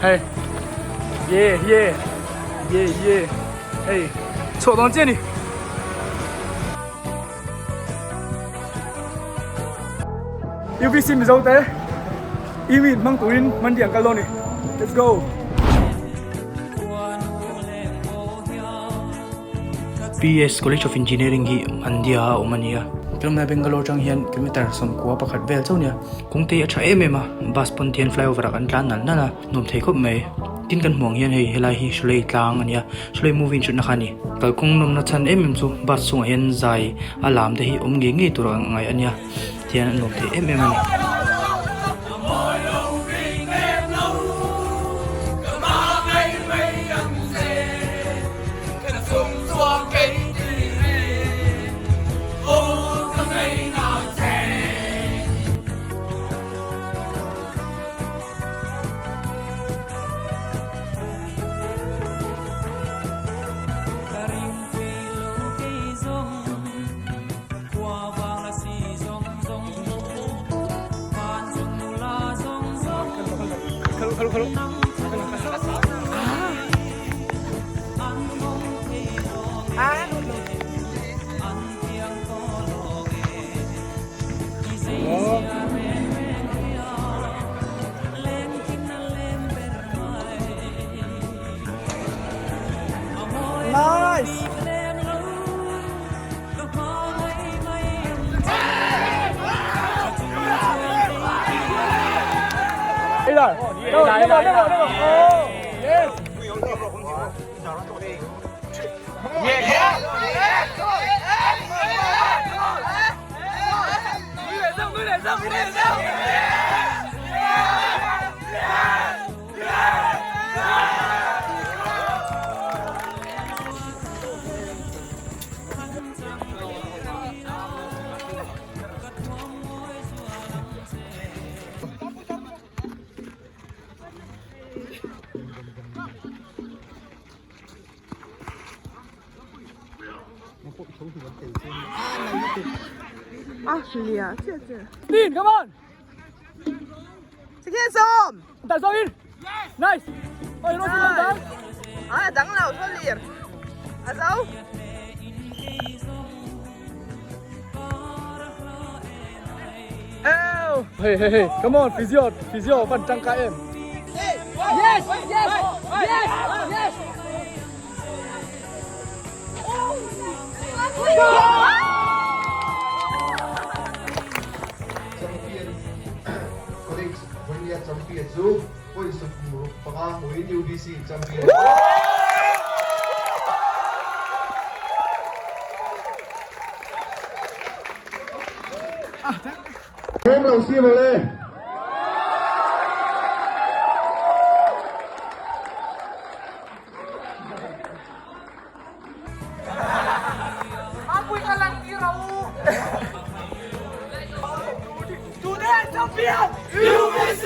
Hei Yeah yeah Yeah yeah Hei chhuah dawn chiah a ni. UBC Mizo te i mi hmang turin Mandi an kal dawn a ni. Let's go. PS College of Engineering hi Mandya a awm a ni a. Tlawmna Bangalore atang hian kilometer 90 pakhat vel chauh a nia. Kawngte a tha em em a, bus pawn te hian flyover ah kan tlan nalh nalh a, nuam thei khawp mai. Tin kan hmuh ang hian hei helai hi Sholay tlang a nia, Sholay movie in hrutna kha a ni. Kalkawng nawmna chhan em em chu bus chungah hian zai a lam te hi awm ngei ngei tur ang ngaih a nia, tihian a nuam thei em em a ni. Nice! Tin, come on! Second sawm! Dai zo in! Nice! Oi, ro sin dang! Ah, dang lo, tho lir. A zo. Hey, hey, hey, come on, physio, physio, van tangkai em. Yes, yes, yes, yes. Champion College Vawlnia Champion chu point 65 hmuin UBC Champion. Home lo si mawle. Today champion UBC!